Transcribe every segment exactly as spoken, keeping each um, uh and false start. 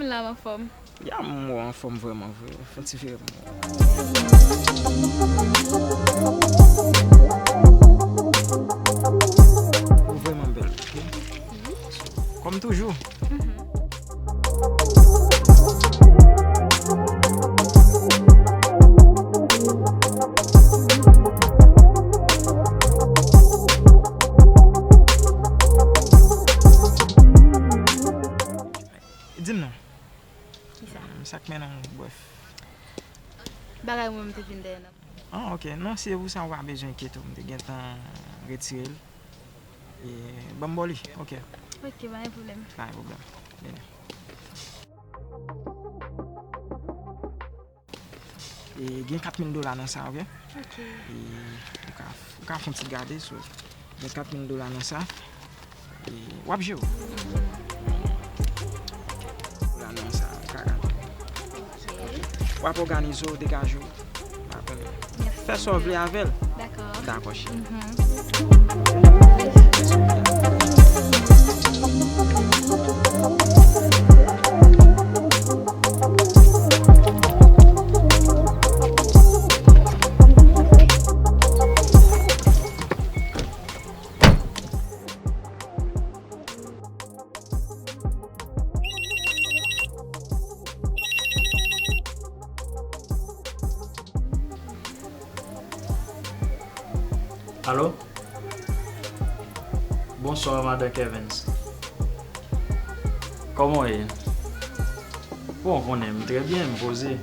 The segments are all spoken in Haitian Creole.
La, m anfòm. Ya, m wè w anfòm vrèman vre. Fè ti vire pou mwen. Ou vrèman bèl, ok? Kòm toujou. Di m non. Kisa? Sa k mennen w bwè? Bagay mwen, m te vin dèyè nan. Ah, ok. Non, si se pou sa, ou pa bezwen enkyete w. M te gentan retire l. E, ban m ba w li. Ok. Ok, pa gen pwoblèm. Pa gen pwoblèm. Byen. E, gen kat mil dola nan sa, ok? Ok. E, ou ka, ou ka fè yon ti gade, so, gen kat mil dola nan sa. E, w ap jere w. Dola nan sa, ou ka gade. Ok. W ap òganize w, degaje w. Pa konnen. Mèsi. Fè sa w vle avè l. Dakò. Dakò, cheri. Alo? Bonswa, madan Kevens. Kòman w ye? Bon, w konnen, m trè byen, m poze.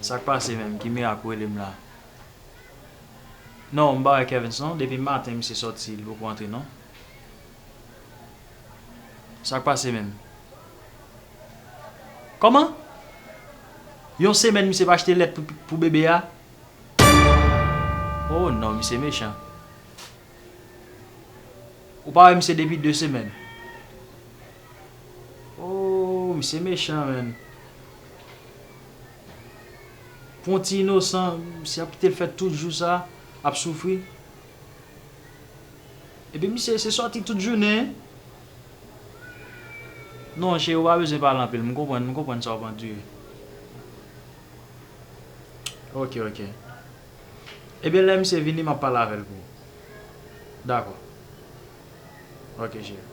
Sa k pase menm? Ki mirak ou rele m la? Non, m pa wè Kevens non. Depi maten misye sòti, li poko antre non. Sa k pase menm? Kòman? Yon semèn misye pa achte lèt pou, pou bebe a? Oh non, misye mechan. Ou pa wè misye depi de semèn? Oh, misye mechan, menn. Pou yon ti inosan, misye ap kite l fè tout jou sa, ap soufri. Epi misye se sòti tout jounen. Non, cheri, ou pa bezwen pale anpil. M konprann, m konprann sa w ap andire. Ok, ok. Ebyen, lè misye vini, m ap pale avè l pou ou. Dakò. Ok, cheri.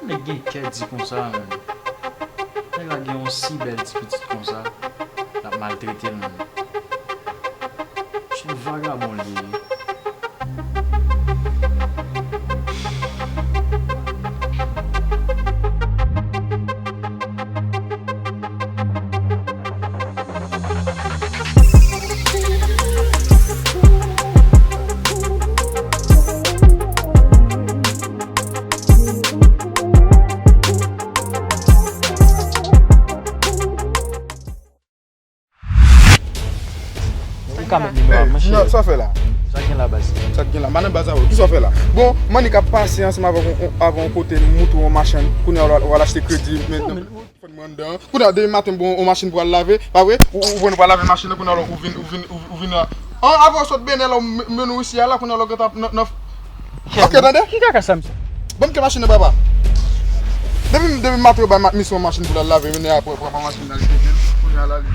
Nèg gen kè di konsa, menn. Nèg la gen yon si bèl ti pitit konsa, l ap maltrete l, menn. Se yon vagabon li ye. Ou ka met nimewo a, monchè. Junior, sa w fè la? Sa gen la, baz? Sa gen la? Madan baz avè w. Kisa w fè la? Bon, Manik ap pase ansanm avè w, avè w kote, moutre w yon machann. Kounye a, w al, w al achte kredi, men, fò n mande. Kounye a, demen maten, bon, yon machin pou al lave, pa vre? Ou, ou pran pou al lave machin nan, kounye a, ou vin, ou vin, ou, ou vin la. An, avan w sot Benè la, ou men, men nou isi a la, kounye a, ou gentan nan, nan. Ok, tande? Ki kaka sa, misye? Ban m kle machin nan, papa. Depi, depi maten, yo bay ma-, misye yon machin pou l al lave, men apre, pran machin nan, li te gen, kounye a la, li.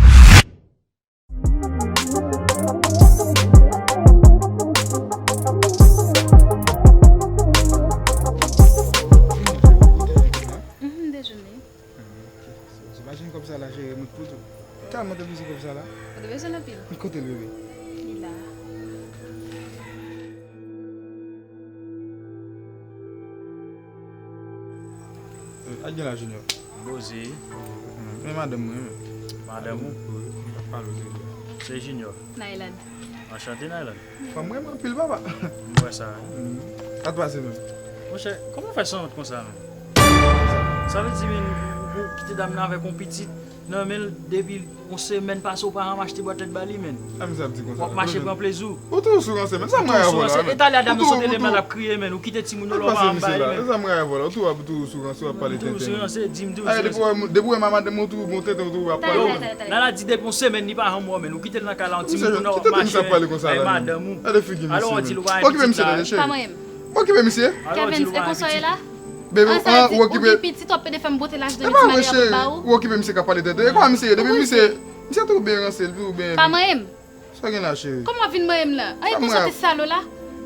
Mhm, dejounen. Ah, ok. So, so, machin kòb sa la, jere, mwen pou tou. Tèlman te bezwen kòb sa la. Ou te bezwen l anpil? Kote l, bebe? Li la. Sa k gen la, Junior? Poze. Hmm, men madanm mwen, men. Madanm ou? Wi, m ap pale w, se li. Se Junior. Naylan. Anchante, Naylan. Fanm mwen, mwen anpil, papa. M wè sa, wi. Hmm. Sa t pase menm? Monchè, kòman w fè sanwont konsa menm? Sa vle di, men, ou kite dam nan avèk yon pitit, nan men l depi yon semèn pase, ou pa janm achte bwat lèt ba li, menn. A, misye ap di konsa. W ap mache pran plezi w. Ou toujou sou ranse, menn. Sa mwen avè la, menn. E talè a dam yo sot li menm la, l ap kriye, menn. Ou kite timoun yo la, ou pa janm ba li, menn. Sa mwen avè la. Ou toujou ap toujou sou ranse, w ap pale tenten. Toujou sou ranse, di m toujou. Depi w wè madanm ou toujou bon tenten, ou toujou ap pale. Nana di depi yon semèn li pa janm wè, menn. Ou kite l nan kay la, yon timoun la, w ap mache. Madanm ou. Gade figi misye. Alò, w di l ou pa gen pitit la. Pa mwen menm. Okipe misye. Kevin, e konsa w ye la? Bebe, An sa ah, di, ou ou okipe. Gen pitit, w ap pede fè m bote laj de E pa pitit vre, malere pou cheri. ba ou? Ou okipe misye k ap pale tenten. E kòman misye ye? Depi misye, misye tou byen ranse, tou byen. Pa manyen m. Sa gen la, cheri? Kòman w ap vin manyen m la? An, e konsa w te salo la?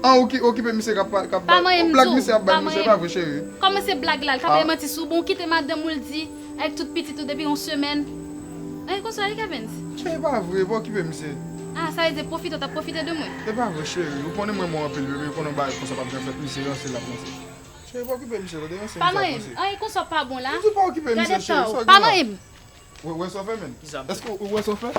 An, ou ki okipe misye k ap pa- k ap Pa manyen m, blag di w, misye ap bay pa mwen, manyen se m. pa vre, cheri. Kòman se blag la? L ka Ah. bay manti sou ou, bon, ou kite madanm ou, l di, avèk tout pitit ou depi yon semèn. An, e konsa w ye, Kevin? Cheri, pa vre, pa okipe misye. Ah, sa vle di pwofite, w t ap pwofite de mwen? E pa vre, cheri. Ou konnen mwen mwen anpil, bebe, ou konnen bagay konsa p ap janm fèt, misye ranse l ap ranse. Cheri, pa okipe misye, tande, ranse Pa misye ap manyen m. ranse. An, e konsa w pa bon la? Ou di pa okipe misye, Gade cheri, taw, sa pa gen la? Manyen m. Ou wè sa w fè, menn? Kisa m Èske ou wè sa w fè?